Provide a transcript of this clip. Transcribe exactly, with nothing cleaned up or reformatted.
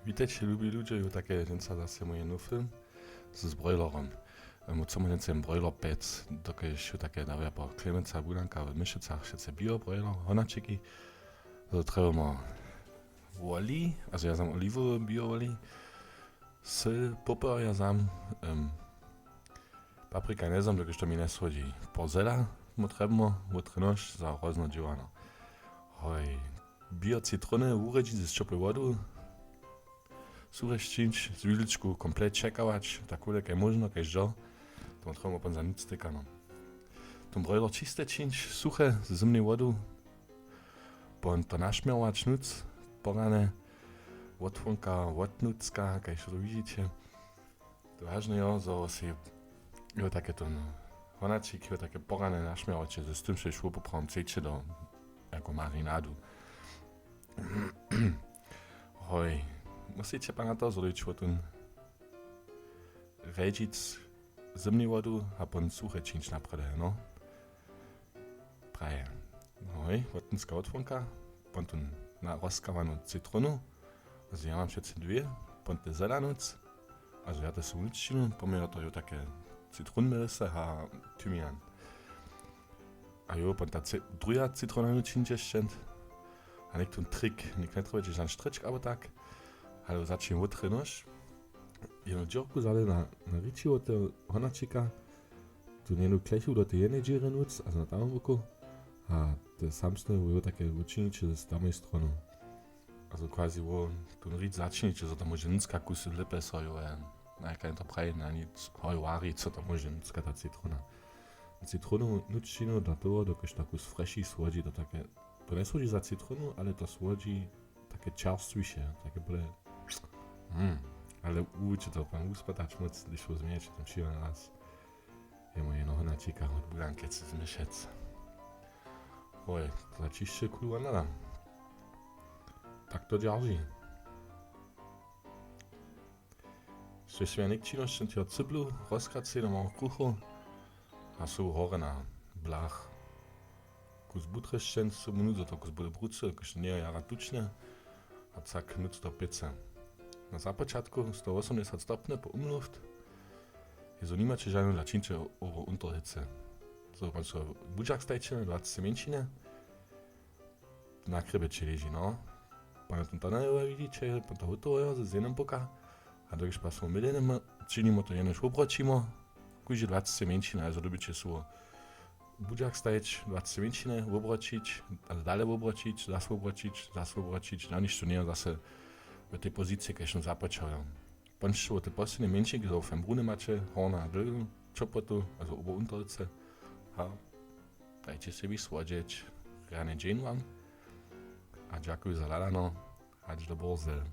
Witajće, lubi ludźe, jo, take dźensa zase mój nowy film z, z broilerom. Em, co mój dźensa broiler pec, dokelž jo take dawja po Klemenca, Budanka, w Myšicach wšitcy bio broiler, honačiki. To trebamo woli, also ja sam oliwowy bio woli, syl, poper ja sam, em, paprika njezam, dokelž to mi njesłodźi. Porzela mu trebamo, wutrjenož za hrozno dźěłano. Hoj, bio citrony wurjedźić z ćopłej wodu, suche sćińć, z wiličku komplet čekawać, tak wule kaž móžno, kaž žo, to mu trebamo pon za nic tykano. Tom broiler čiste čińć, suche, z zymnej wodu, pon to našměrować nóc, porane, wotwonka, wotnutřka, kaž to widźiće. To wažne jo, zo sej jo take to, no, honačik jo take porane našměrowaće, z tym sej šło poprawom chceće do jako marinadu. Hoj, musliće pa na to zrobić potom rjedźić zymnej wodu a pon suche čińć naprjedy, no. Praje. Hoj, wotnutřka wotwonka, pon tu na rozkawanu citronu, also ja mam wšitcy dwě, pon te zelanoc, also ja to sym wučinju, po mnje to jo take citronmelisse a tymian. A jo, pon ta ci-, druha citrona čińće sćent. A něk tón trik, něk njetrjebaće žan štryčk abo tak, ale začin wutrjenož. Jednu dźěrku zady na, na rići wot te honačika, tu njenu klechu do te jednej dźěry nóc, a na tam boku, a te samsne jo take wučiniće z tamej stronu. Also quasi wo, tu rić začiniće, zo to móže nutřka kusy lěpe so jo, na jak to praji, na nic hoj wari, co to móže nutřka ta citrona. Citronu nutřinu do toho, dokelž to kus freši słodźi, to take, to njesłodźi za citronu, ale to słodźi take čerstwiše, take byle, mm, ale wuwiće to, pan wuspytać móc, hdyž wo změjeće tam přiwany raz. Je moje nohnačika wot Budanke z Myšec. Hoj, to začišće kudu nadam. Tak to dźerži. Sće směrnik činošćen tyho cyblu, rozkracej do małych kruchow a su hore na blach. Kus butrešćen, so mu nudźe to kus bude brucy, jakož to njeje jara tučne, a cak nutř do pěce. Na započatku sto wosomdźesat stopnje po umluft, jezu nimaće žanu, da čińće owo unterhicy. So, pan so budźak stajće na dwaceće mjeńšinje, na chrjebje će leži, no. Pan to na widźiće, pan to hotoweho z jednym boka, a dokelž pa smo my jednym činimo, to jenož wobroćimo, kóžde dwaceće mjeńšiny, a zo dyrbjeće so budźak stajić, dwaceće mjeńšiny, wobroćić, a dale wobroćić, zas wobroćić, zas wobroćić, na ništo njeje zase w tej pozicije, kaž sam započał. Pon sće wo te poslednje mjeńšinki, zo fajn brune maće, horna a dolnu ćopłotu, also obo unterhicy, a dajće sebi słodźeć, rjany dźeń wam, a dźakuju za hladano, hač do bórze.